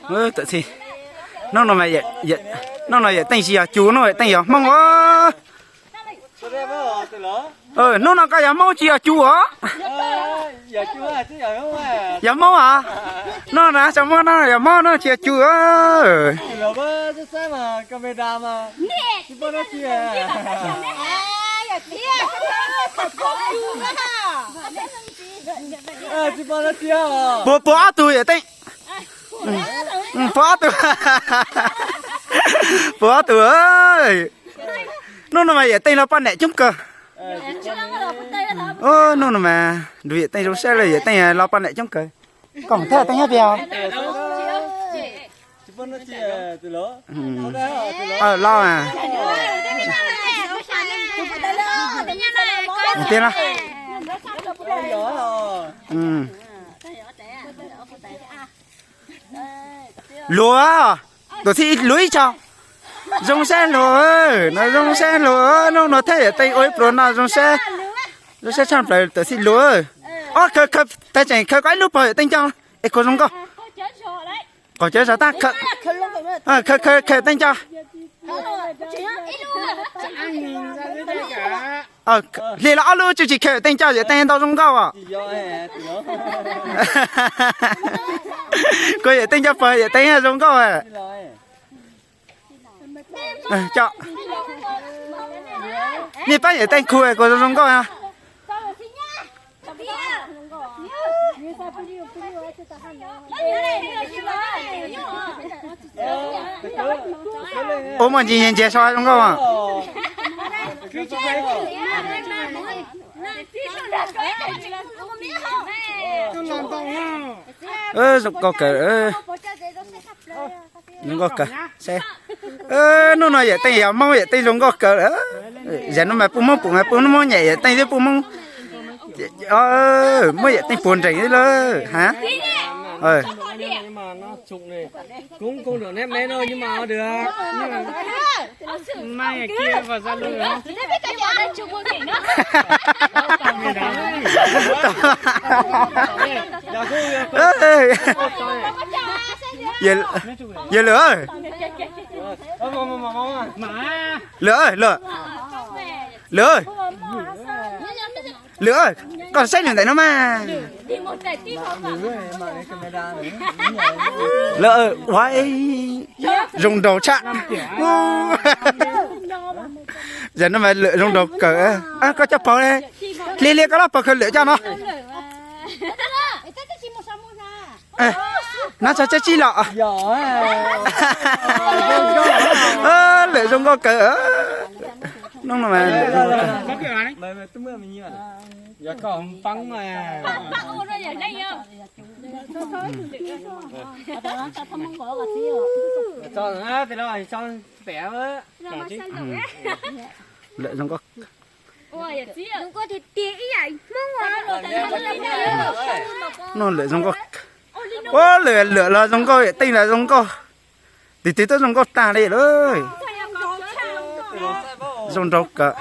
Tam sim, hnub no mas, hnub no Yawm Teej tsis yog Cus, hnub no Yawm Teej yog Hmoob os. Hnub no koj yog Hmoob tsis yog Cus os. Yog Hmoob os. Hnub no tsis muaj, hnub no yog Hmoob, hnub no tsis yog Cus. Puas, puas ob tug Yawm Teej? Puas ob tug? Puas ob tug? Hnub no mas Yawm Teej los poj niam coob kawg. Hnub no mas nrug Yawm Teej zoo sab lawm, Yawm Teej los poj niam coob kawg. Koj thaj Teej nyob pem os? Los. Tiag los. Luag, tuam txhij luag ib tso. Zoo sab luag, no zoo sab luag, hnub no thaj Yawm Teej ua ib pluag no zoo sab, zoo sab tshaj plaws tuam txhij luag. Ob, khaws, khaws, tag tseem khaws koj ib lub pog Yawm Teej nco, es khaws zoo nkauj. Qaum cawv zog tag, khaws, khaws Yawm Teej nco. Hliv los ob lub tsuj tsis khaws Yawm Teej nco, Yawm Teej ntau zoo nkauj os. Khaws Yawm Teej nco pog Yawm Teej zoo nkauj. Coj, nej pab Yawm Teej khu kuv zoo zoo nkauj. Ua muaj ntsis nyias nyias so zoo nkauj. Zoo nkauj kawg. Zoo nkauj kawg. Hnub no Yawm Teej yog Hmoob, Yawm Teej zoo nkauj kawg. Yam no mas puj Hmoob pum mas puj Hmoob, nyem Yawm Teej twb puj Hmoob. Muab Yawm Teej puag nrees xwb lawm ha. Yawg Lwm, Lwm, Lwm, Lwm, koj saib nws ntawm no mas. Lawm, ua zoo nraug tshaj. Yog no mas Lwm zoo nraug kawg. Koj coj pog, hliv hliv koj lub pog khaws Lwm coj no. Nab tso tsib los. Lwm zoo nkauj kawg. Hnub no mas Lwm zoo nkauj kawg. Lwm zoo nkauj. Hnub no Lwm zoo nkauj. Ua Lwm, Lwm los zoo nkauj, Yawm Teej los zoo nkauj. Tus twg twb zoo nkauj tag li lawm. Zoo nraug kawg.